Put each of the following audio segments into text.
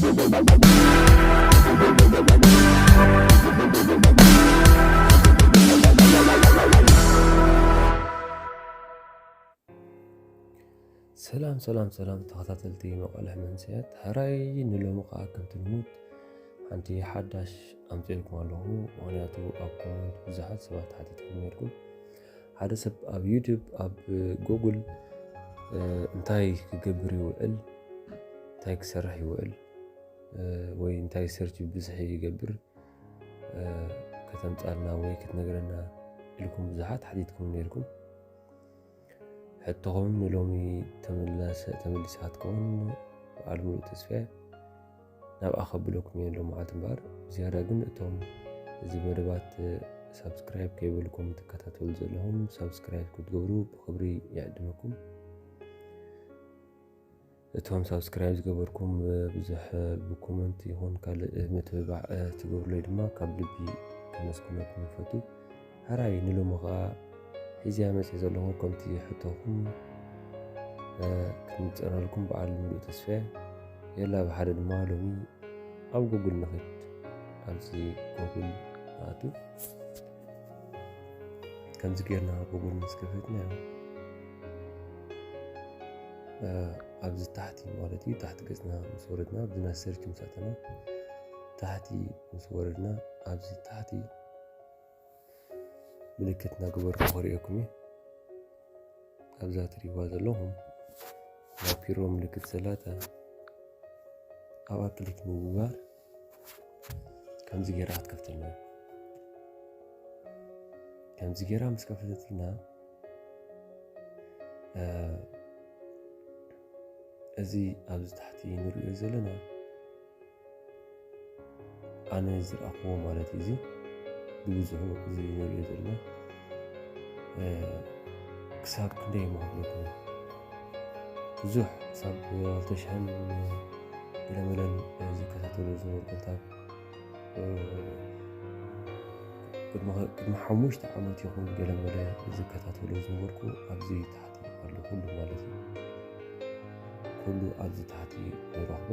ሰላም ሰላም ሰላም ተኸታተልቲ መቓልሕ መንሰያት፣ ሕራይ ንሎሚ ኸዓ ከምቲ ልሙድ ሓንቲ ሓዳሽ ኣምፅኤልኩም ኣለኹ። ምኽንያቱ ኣብ ኮመንት ብዙሓት ሰባት ሓቲትኩም ነርኩም። ሓደ ሰብ ኣብ ዩቱብ ኣብ ጉግል እንታይ ክገብር ይውዕል፣ እንታይ ክሰርሕ ይውዕል ወይ እንታይ ሰርች ብዝሒ ይገብር ከተምፃልና ወይ ክትነግረና ኢልኩም ብዙሓት ሓቲትኩም ነርኩም። ሕቶኹም ንሎሚ ተመሊሳ ክትከውን በዓል ሙሉእ ተስፋ ናብኣ ከብለኩም እየ ሎም መዓልቲ እምበኣር። ብዝያዳ ግን እቶም እዚ መደባት ሳብስክራይብ ከይበልኩም ትከታተሉ ዘለኹም ሳብስክራይብ ክትገብሩ ብክብሪ ይዕድመኩም። እቶም ሳብስክራይብ ዝገበርኩም ብዙሕ ብኮመንት ይኹን ካልእ ምትብባዕ ትገብሩለይ ድማ ካብ ልቢ ከመስግነኩም ይፈቱ። ሕራይ ንሎሚ ኸዓ ሒዝያ መፅእ ዘለኹ ከምቲ ሕቶኹም ክትምፀናልኩም በዓል ሙሉእ ተስፋ የላ። ብሓደ ድማ ሎሚ ኣብ ጉግል ንኽድ። ኣብዚ ጉግል ንኣቱ። ከምዚ ጌርና ጉግል ምስ ከፈትና ኣብዚ ታሕቲ ማለት እዩ፣ ታሕቲ ገፅና ምስ ወረድና ብና ሰርች ምስ ኣተና ታሕቲ ምስ ወረድና ኣብዚ ታሕቲ ምልክት እናገበርኩ ከርእየኩም እየ። ኣብዛ ትሪእዋ ዘለኹም ናይ ፒሮ ምልክት ዘላታ ኣብኣ ክሊክ ምግባር ከምዚ ጌራ ክትከፍተልና። ከምዚ ጌራ ምስ ከፈተትና እዚ ኣብዚ ታሕቲ ንሪኦ ዘለና ኣነ ዝረኣኽዎ ማለት እዩ። እዚ ብብዝሑ እዚ ንሪኦ ዘለና ክሳብ ክንደይ መክብለኩም ብዙሕ ክሳብ ክልተ ሽሕን ገለመለን ዝከታተሉ ዝነበርኩ ክሳብ ቅድሚ ሓሙሽተ ዓመት ይኹን ገለመለ ዝከታተሉ ዝነበርኩ ኣብዚ ታሕቲ ኣሎ ኩሉ ማለት እዩ። ኩሉ ኣብዚ ታሕቲ ንረኽቦ።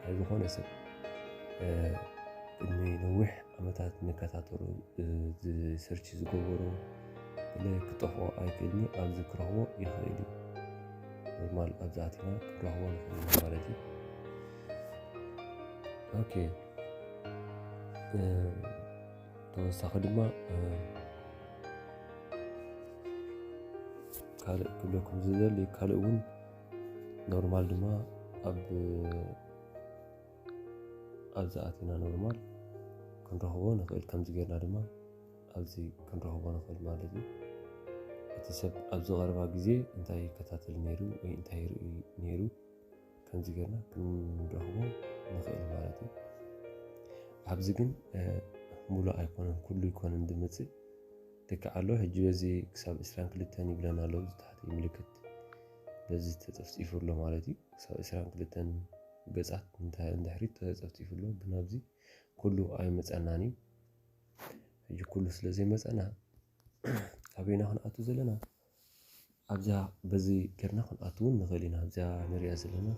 ናይ ዝኾነ ሰብ ቅድሚ ነዊሕ ዓመታት ንከታተሉ ዝሰርች ዝገበሩ ክጠፍኦ ኣይክእልኒ። ኣብዚ ክረኽቦ ይኽእል እዩ። ኖርማል ኣብዚ ኣቲና ክንረኽቦ ንኽእል ማለት እዩ። ኦኬ፣ ተወሳኺ ድማ ካልእ ክብለኩም ዝደሊ ካልእ እውን ኖርማል ድማ ኣብ ኣብዚ ኣቲና ኖርማል ክንረኽቦ ንኽእል። ከምዚ ጌርና ድማ ኣብዚ ክንረኽቦ ንኽእል ማለት እዩ። እቲ ሰብ ኣብዚ ቀረባ ግዜ እንታይ ይከታተል ነይሩ ወይ እንታይ ይርኢ ነይሩ ከምዚ ጌርና ክንረኽቦ ንኽእል ማለት እዩ። ኣብዚ ግን ሙሉእ ኣይኮነን፣ ኩሉ ኣይኮነን ዝመፅእ። ልክዕ ኣሎ። ሕጂ በዚ ክሳብ ዕስራን ክልተን ይብለና ኣሎ። እዚ ታሕቲ ምልክት በዚ ተፀፍፂፉ ኣሎ ማለት እዩ። ክሳብ ዕስራን ክልተን ገፃት እንድሕሪት ተፀፍፂፉ ኣሎ። ግን ኣብዚ ኩሉ ኣይመፀናን እዩ። ሕጂ ኩሉ ስለ ዘይመፀና ኣበይና ክንኣቱ ዘለና ኣብዛ በዚ ጌርና ክንኣቱ እውን ንኽእል ኢና። ኣብዛ ንሪኣ ዘለና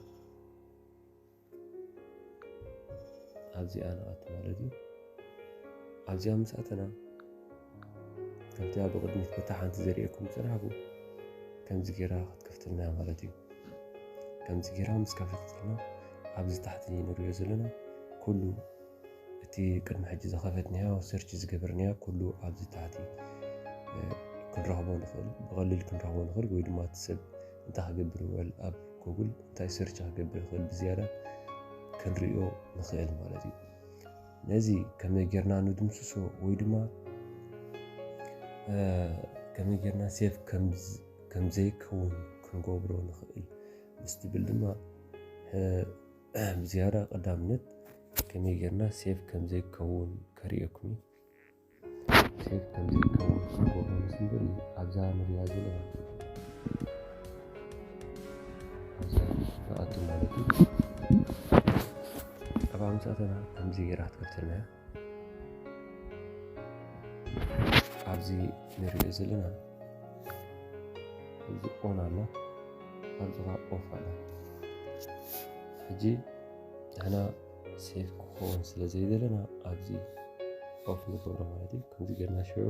ኣብዚኣ ንኣቱ ማለት እዩ። ኣብዚኣ ምስ ኣተና ከምቲኣ ብቕድሚት በታ ሓንቲ ዘርእየኩም ዝፀናሕኩ ከምዚ ጌራ ክትከፍተልና ማለት እዩ። ከምዚ ጌራ ምስ ከፈተትና ኣብዚ ታሕቲ ንሪኦ ዘለና ኩሉ እቲ ቅድሚ ሕጂ ዝኸፈትናዮ ሰርች ዝገበርናዮ ኩሉ ኣብዚ ታሕቲ ክንረኽቦ ንኽእል፣ ብቐሊል ክንረኽቦ ንኽእል ወይ ድማ እቲ ሰብ እንታይ ክገብር ይውዕል ኣብ ጉግል እንታይ ሰርች ክገብር ይኽእል ብዝያዳ ክንሪኦ ንኽእል ማለት እዩ። ነዚ ከመይ ጌርና ንድምስሶ ወይ ድማ ከመይ ጌርና ሴቭ ከም ዘይከውን ክንገብሮ ንኽእል ምስ ትብል ድማ ብዝያዳ ቀዳምነት ከመይ ጌርና ሴቭ ከም ዘይከውን ከርእየኩም እዩ። ሴቭ ከም ዘይከውን ክንገብሮ ምስ ንብል ኣብዛ ንሪኣ ዘለና ኣብዛ ንኣቱ ማለት እዩ። ኣብኣ ምስ ኣተና ከምዚ ጌራ ክትከፍተልና እያ። ኣብዚ ንሪኦ ዘለና ኣብዚ ኦን ኣሎ፣ ኣብዚ ኸዓ ኦፍ ኣሎ። ሕጂ ንሕና ሴፍ ክኸውን ስለ ዘይደለና ኣብዚ ኦፍ ንገብሮ ማለት እዩ። ከምዚ ጌርና ሽዑ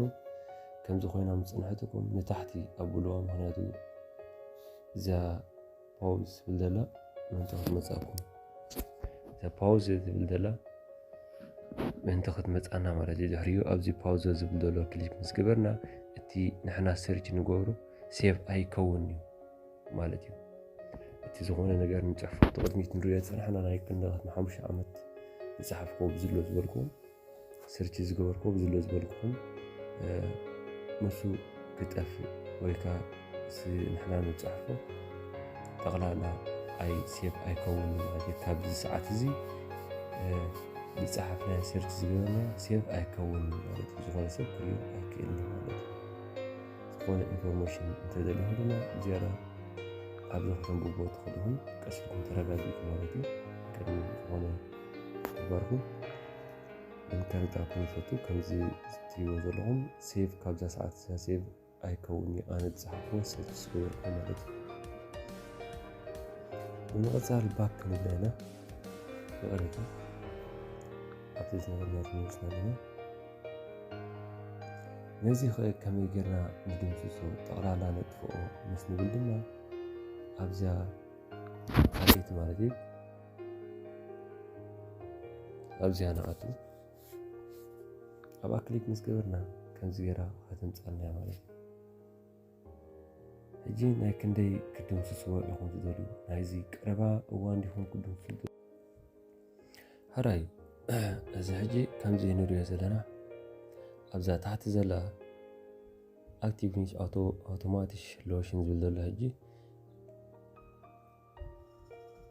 ከምዚ ኮይና ምስ ጽንሐትኩም ንታሕቲ ኣብልዋ፣ ምክንያቱ እዛ ፓውዝ ትብል ዘላ ምእንቲ ክትመጻኩም፣ እዛ ፓውዝ ትብል ዘላ ምእንቲ ክትመጻና ማለት እዩ። ድሕሪኡ ኣብዚ ፓውዝ ዝብል ዘሎ ክሊክ ምስ ገበርና እቲ ንሕና ሰርች ንገብሮ ሴቭ ኣይከውን እዩ ማለት እዩ። እቲ ዝኾነ ነገር ንጽሕፎ፣ እቲ ቅድሚት ንሪኦ ዝጸናሕና ናይ ክንደኻት ንሓሙሽተ ዓመት ዝጸሓፍክዎ ብዝሎ ዝበልኩም፣ ሰርች ዝገበርክዎ ብዝሎ ዝበልኩም፣ እ፣ ንሱ ክጠፍእ ወይ ከኣ እቲ ንሕና ንጽሕፎ ጠቕላላ ኣይ ሴቭ ኣይከውን ማለት እዩ። ካብዚ ሰዓት እዚ፣ እ፣ ዝጸሓፍናዮ ሰርች ዝገበርናዮ ሴቭ ኣይከውን ማለት እዩ። ዝኾነ ሰብ ክሪኦ ኣይክእልን ማለት እዩ። ዝኾነ ኢንፎርሜሽን እንተደሊኹም ድማ ዝያዳ ኣብዚ ከተንብብዎ ትኽእሉ ኢኹም። ቀስ ኢልኩም ተረጋጊኹ ማለት እዩ። ቅድሚ ዝኾነ ተግባርኩም ንምክርዳእኩም ይፈቱ። ከምዚ እትሪእዎ ዘለኹም ሴቭ ካብዛ ሰዓት እዛ ሴቭ ኣይከውን እዩ። ኣነ ዝጸሓፍኩዎ ሰርች ዝገበርኩዎ ማለት እዩ። ብምቕጻል ባክ ክንብላ ኢና። ይቕሬታ። ኣብቲ ዝነበርና ተመሊስና ኣለና። ነዚ ኸ ከመይ ጌርና ንድምስሶ፣ ጠቕላላ ነጥፍኦ ምስ ንብል ድማ ኣብዚኣ ካልኣይቲ ማለት እዩ። ኣብዚኣ ንኣቱ። ኣብኣ ክሊክ ምስ ገበርና ከምዚ ጌራ ከተምጻልና እያ ማለት እዩ። ሕጂ ናይ ክንደይ ክትድምስስዎ ኢኹም ትደልዩ? ናይዚ ቀረባ እዋን ዲኹም ክትድምስሱ ትደልዩ? ሕራይ፣ እዚ ሕጂ ከምዚ ንሪኦ ዘለና ኣብዛ ታሕቲ ዘላ ኣክቲቭ ኒች ኣውቶ-፣ ኣውቶማቲሽ ሎሽን ዝብል ዘሎ ሕጂ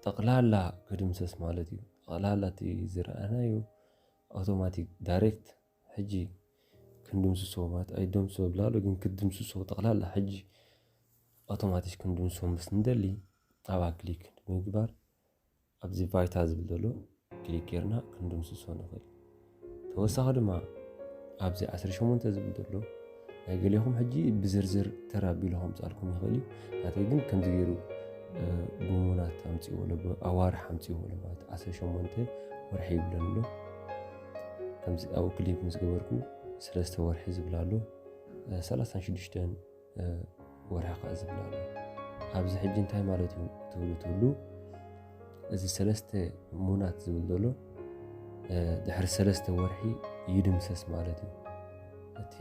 ጠቕላላ ክድምሰስ ማለት እዩ። ጠቕላላ እቲ ዝረኣናዮ ኣውቶማቲክ ዳይሬክት ሕጂ ክንድምስሶ ማለት ኣይደምስሶ ብላሎ፣ ግን ክድምስሶ ጠቕላላ ሕጂ ኣውቶማቲክ ክንድምስሶ ምስ ንደሊ ኣብኣ ክሊክ ብምግባር ኣብዚ ቫይታ ዝብል ዘሎ ክሊክ ጌርና ክንድምስሶ ንኽእል። ተወሳኺ ድማ ኣብዚ ዓሰርተ ሸሞንተ ዝብል ዘሎ ናይ ገሌኹም ሕጂ ብዝርዝር ተር ኣቢሉ ከምጻልኩም ይኽእል እዩ። ናተይ ግን ከምዚ ገይሩ፣ እ፣ ብሙናት ኣምጺእዎ ኣሎ፣ ብኣዋርሕ ኣምጺእዎ ኣሎ ማለት ዓሰርተ ሸሞንተ ወርሒ ይብለኒ ኣሎ። ከምዚ ኣብኡ ክሊክ ምስ ገበርኩ ሰለስተ ወርሒ ዝብል ኣሎ፣ እ፣ ሰላሳን ሽዱሽተን እ፣ ወርሒ ከኣ ዝብል ኣሎ። ኣብዚ ሕጂ እንታይ ማለት እዩ ትብሉ ትብሉ፣ እዚ ሰለስተ ሙናት ዝብል ዘሎ፣ እ፣ ድሕሪ ሰለስተ ወርሒ ይድምሰስ ማለት እዩ። እቲ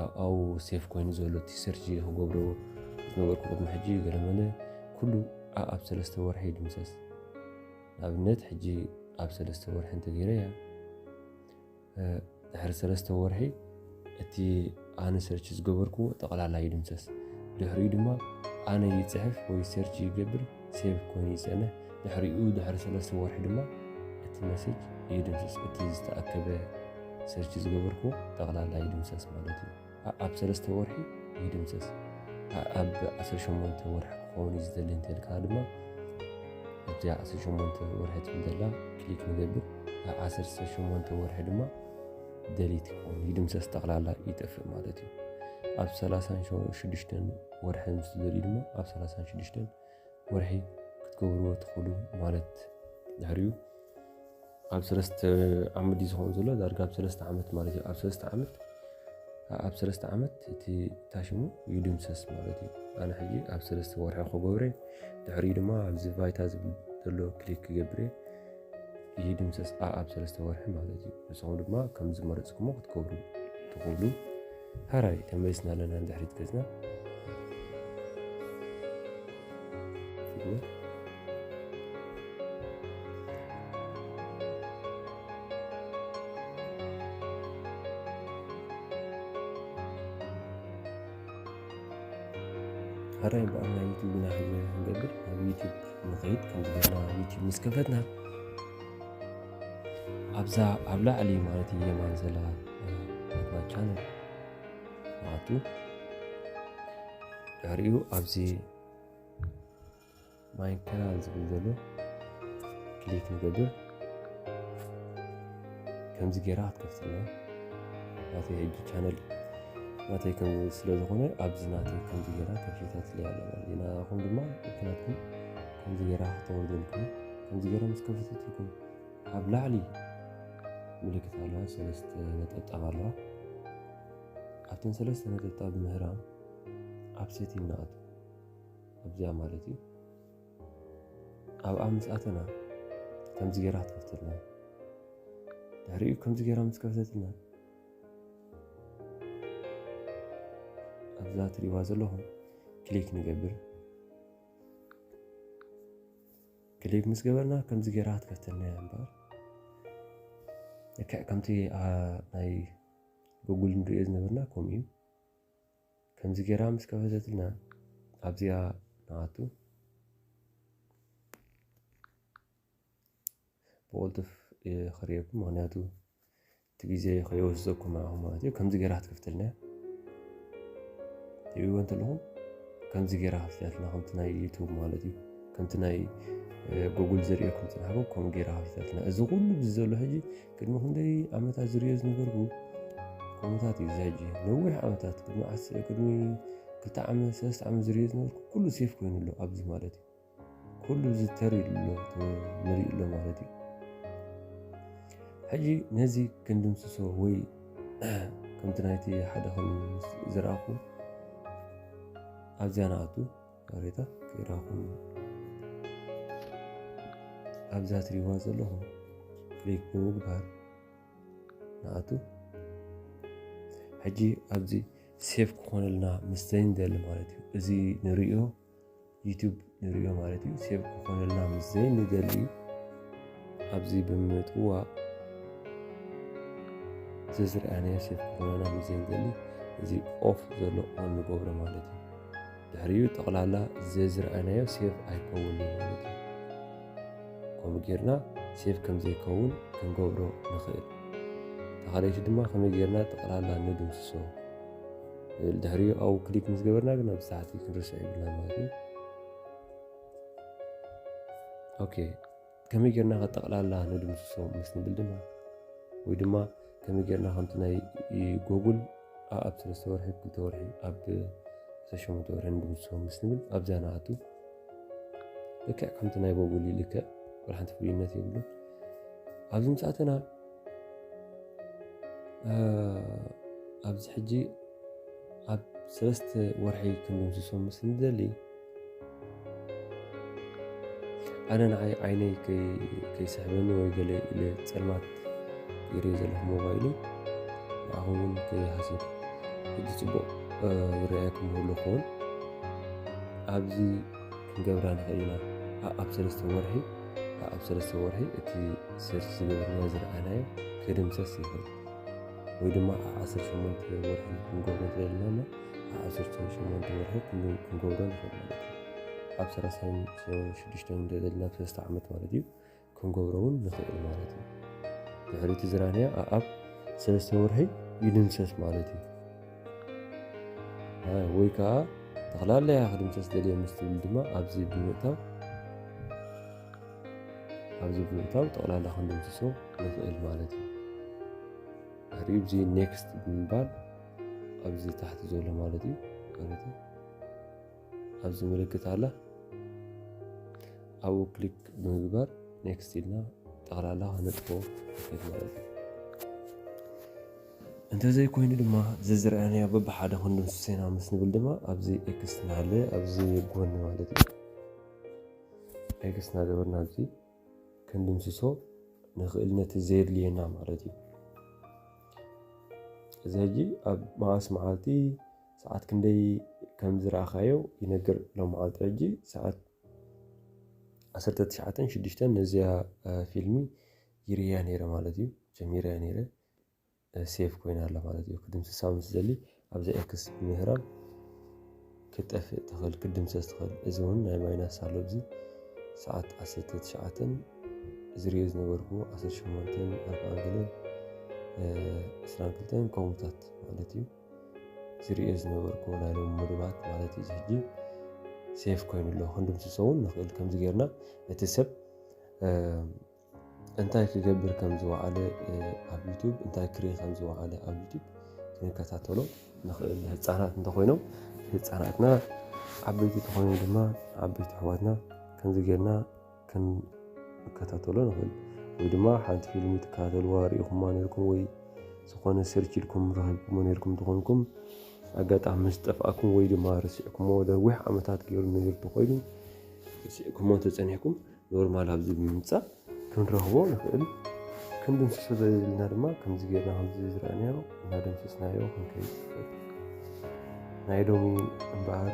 ኣብ፣ ኣብኡ ሴፍ ኮይኑ ዘሎ እቲ ሰርች ክገብሮ ዝነበርኩ ቅድሚ ሕጂ ገለመለ ኩሉ ኣ-፣ ኣብ ሰለስተ ወርሒ ይድምሰስ። ንኣብነት ሕጂ ኣብ ሰለስተ ወርሒ እንተገይረያ፣ እ፣ ድሕሪ ሰለስተ ወርሒ እቲ ኣነ ሰርች ዝገበርኩዎ ጠቕላላ ይድምሰስ። ድሕሪኡ ድማ ኣነ ይጽሕፍ ወይ ሰርች ይገብር፣ ሴቭ ኮይኑ ይጸንሕ። ድሕሪኡ ድሕሪ ሰለስተ ወርሒ ድማ እቲ መሴጅ ይድምሰስ። እቲ ዝተኣከበ ሰርች ዝገበርኩዎ ጠቕላላ ይድምሰስ ማለት እዩ። ኣ-፣ ኣብ ሰለስተ ወርሒ ይድምሰስ። ኣ-፣ ኣብ ዓሰርተ ሸሞንተ ወርሒ ክኸውን እዩ ዝደሊ እንተልካ ድማ ኣብዚኣ ዓሰርተ ሸሞንተ ወርሒ ትብል ዘላ ክሊክ ንገብር። ኣብ ዓሰርተ ሸሞንተ ወርሒ ድማ ደሊት ይኸውን፣ ይድምሰስ፣ ጠቕላላ ይጠፍእ ማለት እዩ። ኣብ ሰላሳን ሽዱሽተን ወርሒ ምስ ትደልዩ ድማ ኣብ ሰላሳን ሽዱሽተን ወርሒ ክትገብርዎ ትኽእሉ ማለት ድሕሪኡ ኣብ ሰለስተ ዓመት ድዩ ዝኸውን ዘሎ? ዳርጋ ኣብ ሰለስተ ዓመት ማለት እዩ። ኣብ ሰለስተ ዓመት፣ ኣብ ሰለስተ ዓመት እቲ ታሽሙ ይድምሰስ ማለት እዩ። ኣነ ሕጂ ኣብ ሰለስተ ወርሒ ክገብረ፣ ድሕሪኡ ድማ ኣብዚ ቫይታ ዝብል ዘሎ ክሊክ ክገብረ ይድምሰስ፣ ኣ-፣ ኣብ ሰለስተ ወርሒ ማለት እዩ። ንስኹም ድማ ከም ዝመረጽኩሞ ክትገብሩ ትኽእሉ። ሕራይ ተመሊስና ኣለና ንድሕሪት ገጽና። ሕራይ በኣል ናይ ዩቲዩብ ኢና ሕጂ ክንገብር፣ ናብ ዩቲዩብ ንኸይድ። ከምዚ ጌርና ዩቲዩብ ምስ ከፈትና፣ ኣብዛ ኣብ ላዕሊ ማለት እዩ የማን ዘላ፣ እ፣ ናትና ቻነል ንኣቱ። ድሕሪኡ ኣብዚ ማይ ካናል ዝብል ዘሎ ክሊክ ንገብር። ከምዚ ጌራ ክትከፍትልና። ናተይ ሕጂ ቻነል ናተይ ከም ስለ ዝኾነ ኣብዚ ናተይ ከምዚ ጌራ ከፊታትለይ ኣላ ማለት እዩ። ናኹም ድማ ናትኩም ከምዚ ጌራ ክተወርደልኩም። ከምዚ ጌራ ምስ ከፈተትልኩም ኣብ ላዕሊ ምልክት ኣለዋ፣ ሰለስተ ነጠብጣብ ኣለዋ። ኣብተን ሰለስተ ነጠብጣብ ምህራም ኣብ ሴቲንግ ንኣቱ። ኣብዚኣ ማለት እዩ። ኣብኣ ምስ ኣተና ከምዚ ገይራ ክትከፍተልና። ድሕሪኡ ከምዚ ገይራ ምስ ከፍተትና፣ ኣብዛ ትሪእዋ ዘለኹም ክሊክ ንገብር። ክሊክ ምስ ገበርና ከምዚ ገይራ ክትከፍተልና እያ እምበኣር። ልክዕ ከምቲ፣ አ፣ ናይ ጉግል ንሪኦ ዝነበርና ከምኡ እዩ። ከምዚ ገይራ ምስ ከፈተትልና ኣብዚኣ ንኣቱ። ብቕልጡፍ፣ እ፣ ክርእየኩም፣ ምኽንያቱ እቲ ግዜ ከይወስደኩም ንዓኹም ማለት እዩ። ከምዚ ገይራ ክትከፍተልና እያ። ትርእይዎ እንተለኹም ከምዚ ገይራ ከፊታትና፣ ከምቲ ናይ ዩቱብ ማለት እዩ። ከምቲ ናይ፣ እ፣ ጉግል ዘርእየኩም ዝነበርኩ ከምኡ ገይራ ከፊታትና። እዚ ኩሉ እዚ ዘሎ ሕጂ ቅድሚ ክንደይ ዓመታት ዝርእዮ ዝነበርኩ ከምኡታት እዩ። እዚ ሕጂ ነዊሕ ዓመታት፣ ቅድሚ ዓስ-፣ ቅድሚ ክልተ ዓመት፣ ሰለስተ ዓመት ዝርእዮ ዝነበርኩ ኩሉ ሴፍ ኮይኑ ኣሎ ኣብዚ ማለት እዩ። ኩሉ ዝተሪ ኣሎ፣ ንሪኢ ኣሎ ማለት እዩ። ሕጂ ነዚ ክንድምስሶ ወይ ከምቲ ናይቲ ሓደ ከም ዝረኣኹ ኣብዚኣ ንኣቱ፣ ሬታ ከይረኣኹም ኣብዛ ትሪእዋ ዘለኹም ክሊክ ብምግባር ንኣቱ። ሕጂ ኣብዚ ሴፍ ክኾነልና ምስ ዘይንደሊ ማለት እዩ። እዚ ንርእዮ ዩቱብ ንርእዮ ማለት እዩ። ሴፍ ክኾነልና ምስ ዘይንደሊ ኣብዚ ብምጥዋቕ፣ እዚ ዝረኣናዮ ሴፍ ክኾነልና ምስ ዘይንደሊ፣ እዚ ኦፍ ዘሎ ኦን ንገብሮ ማለት እዩ። ድሕሪኡ ጠቕላላ እዚ ዝረኣናዮ ሴፍ ኣይከውን እዩ ማለት እዩ። ከምኡ ጌርና ሴፍ ከም ዘይከውን ክንገብሮ ንኽእል። ተኻለይቲ ድማ ከመይ ጌርና ጠቕላላ ንድምስሶ ንብል። ድሕሪኡ ኣብኡ ክሊክ ምስ ገበርና ግን ኣብዚ ታሕቲ ክንርስዕ ይብልና ማለት እዩ። ኦኬ፣ ከመይ ጌርና ከ ጠቕላላ ንድምስሶ ምስ ንብል ድማ፣ ወይ ድማ ከመይ ጌርና ከምቲ ናይ ጎጉል ኣ-፣ ኣብ ሰለስተ ወርሒ፣ ክልተ ወርሒ፣ ኣብ ሸሞንተ ወርሒ ንድምስሶ ምስ ንብል ኣብዚኣ ንኣቱ። ልክዕ ከምቲ ናይ ጎጉል እዩ፣ ልክዕ፣ ወላ ሓንቲ ፍሉይነት የብሉን። ኣብዚ ምስ ኣተና፣ እ፣ ኣብዚ ሕጂ ኣብ ሰለስተ ወርሒ ክንድምስሶም ምስ ንደሊ፣ ኣነ ንዓይ ዓይነይ ከይ-፣ ከይስሕበኒ ወይ ገለ ኢለ ጸልማት ገይረ ዘለኹ ሞባይለይ፣ ንዓኹም እውን ከይሃስየኩም። ሕጂ ጽቡቕ፣ እ፣ ይረኣየኩም ይህሉ ክኸውን። ኣብዚ ክንገብራ ንኽእል ኢና። ኣ-፣ ኣብ ሰለስተ ወርሒ፣ ኣ-፣ ኣብ ሰለስተ ወርሒ እቲ ሰርች ዝገበርናዮ ዝረኣናዮ ክድምሰስ ይኽእል። ወይ ድማ ዓ-፣ ዓሰርተ ሸሞንተ ወርሒ ክንገብሮ እንተደሊና፣ ዓ-፣ ዓሰርተ ሸሞንተ ወርሒ ክን-፣ ክንገብሮ ንኽእል ማለት እዩ። ኣብ ሰላሳን ሽዱሽተን እንተደሊና፣ ኣብ ሰለስተ ዓመት ማለት እዩ፣ ክንገብሮ እውን ንኽእል ማለት እዩ። ድሕሪ እቲ ዝረኣናዮ ኣ-፣ ኣብ ሰለስተ ወርሒ ይድምሰስ ማለት እዩ። አ፣ ወይ ከዓ ጠቕላላ እያ ክድምሰስ ደልየ ምስ ትብል ድማ ኣብዚ ብምእታው፣ ኣብዚ ብምእታው ጠቕላላ ክንድምስሶ ንኽእል ማለት እዩ። ድሕሪኡ እዚ ኔክስት ብምባል ኣብዚ ታሕቲ ዘሎ ማለት እዩ፣ ማለት እዩ። ኣብዚ ምልክት ኣላ፣ ኣብኡ ክሊክ ብምግባር ኔክስት ኢልና ጠቕላላ ከነጥፍኦ ንኽእል ማለት እዩ። እንተዘይኮይኑ ድማ ዘዝረኣናዮ በብሓደ ክንድምስሶ ኢና ምስ ንብል ድማ ኣብዚ ኤክስ እናሃለ ኣብዚ ጎኒ ማለት እዩ። ኤክስ እናገበርና ኣብዚ ክንድምስሶ ንኽእል ነቲ ዘየድልየና ማለት እዩ። እዚ ሕጂ ኣብ መዓስ መዓልቲ ሰዓት ክንደይ ከም ዝረኣኻዮ ይነግር። ሎም መዓልቲ ሕጂ ሰዓት ዓሰርተ ትሽዓተን ሽዱሽተን ነዚኣ፣ እ፣ ፊልሚ ይርእያ ነይረ ማለት እዩ። ጀሚረያ ነይረ፣ እ፣ ሴቭ ኮይና ኣላ ማለት እዩ። ክድምስሳ ምስ ዝደሊ ኣብዚ ኤክስ ምህራም ክትጠፍእ ትኽእል፣ ክትድምሰስ ትኽእል። እዚ እውን ናይ ማይናስ ኣሎ። ኣብዚ ሰዓት ዓሰርተ ትሽዓተን ዝርእዮ ዝነበርኩ ዓሰርተ ሸሞንተን ኣርባዓን ገለን፣ እ፣ ዕስራን ክልተን ከምኡታት ማለት እዩ። ዝርእዮ ዝነበርኩ ናይ ሎም መደባት ማለት እዩ። እዚ ሕጂ ሴቭ ኮይኑ ኣሎ። ክንድምስሶ እውን ንኽእል። ከምዚ ጌርና እቲ ሰብ፣ እ፣ እንታይ ክገብር ከም ዝወዓለ፣ እ፣ ኣብ ዩቱብ፣ እንታይ ክርኢ ከም ዝወዓለ ኣብ ዩቱብ ክንከታተሎ ንኽእል። ህፃናት እንተኾይኖም ህፃናትና፣ ዓበይቲ እንተኾይኖም ድማ ዓበይቲ ኣሕዋትና ከምዚ ጌርና ክንከታተሎ ንኽእል። ወይ ድማ ሓንቲ ፊልም ትከታተልዋ ርኢኹማ ነርኩም ወይ ዝኾነ ሰርች ኢልኩም ረኺብኩሞ ነርኩም ትኾንኩም ኣጋጣሚ ምስ ጠፍኣኩም ወይ ድማ ረሲዕኩሞ ነዊሕ ዓመታት ገይሩ ነይሩ ተኾይኑ ረሲዕኩሞ ተጸኒሕኩም ኖርማል ኣብዚ ብምምጻእ ክንረኽቦ ንኽእል። ክንድምስሶ ዘየድልና ድማ ከምዚ ጌርና ከምዚ ዝረኣናዮ እናደምሰስናዮ ክንከይድ ይኽእል። ናይ ሎሚ እምበኣር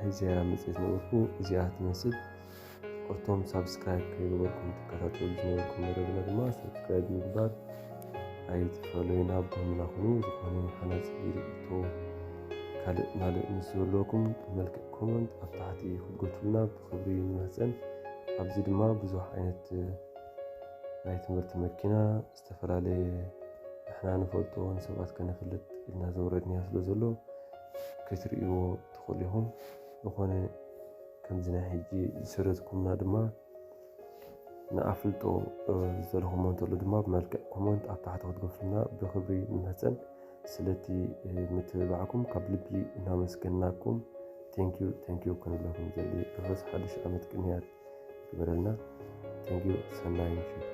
ሒዘያ መጽእ ዝነበርኩ እዚኣ ትመስል። እቶም ሳብስክራይብ ከይገበርኩም ትከታተሉ ዝነበርኩም መደብና ድማ ሳብስክራይብ ምግባር ኣይትፈለዩና፣ ኣብ ጎንና ኩኑ። ዝኾነ ሓናጺ ርእይቶ ካልእ ማልእ ምስ ዘለኩም ብመልክዕ ኮመንት ኣብ ታሕቲ ክትገቱልና ብኽብሪ ንምህጸን። ኣብዚ ድማ ብዙሕ ዓይነት ናይ ትምህርቲ መኪና ዝተፈላለየ ንሕና ንፈልጦ ንሰባት ከነፍልጥ ኢልና ዘውረድንያ ስለ ዘሎ ክትርእይዎ ትኽእሉ ኢኹም። ዝኾነ ከምዚ ናይ ሕጂ ዝሰረዝኩምና ድማ ንኣፍልጦ ዝደለኹሞ እንተሎ ድማ ብመልክዕ ኮመንት ኣብ ታሕቲ ክትገፍሉና ብኽብሪ ንመጸን። ስለቲ ምትብባዕኩም ካብ ልቢ እናመስገናኩም። Thank you thank you ክንብለኩም ዘሊ ርሑስ ሓድሽ ዓመት ቅንያት ይግበረልና። Thank you ሰናይ ምሽት።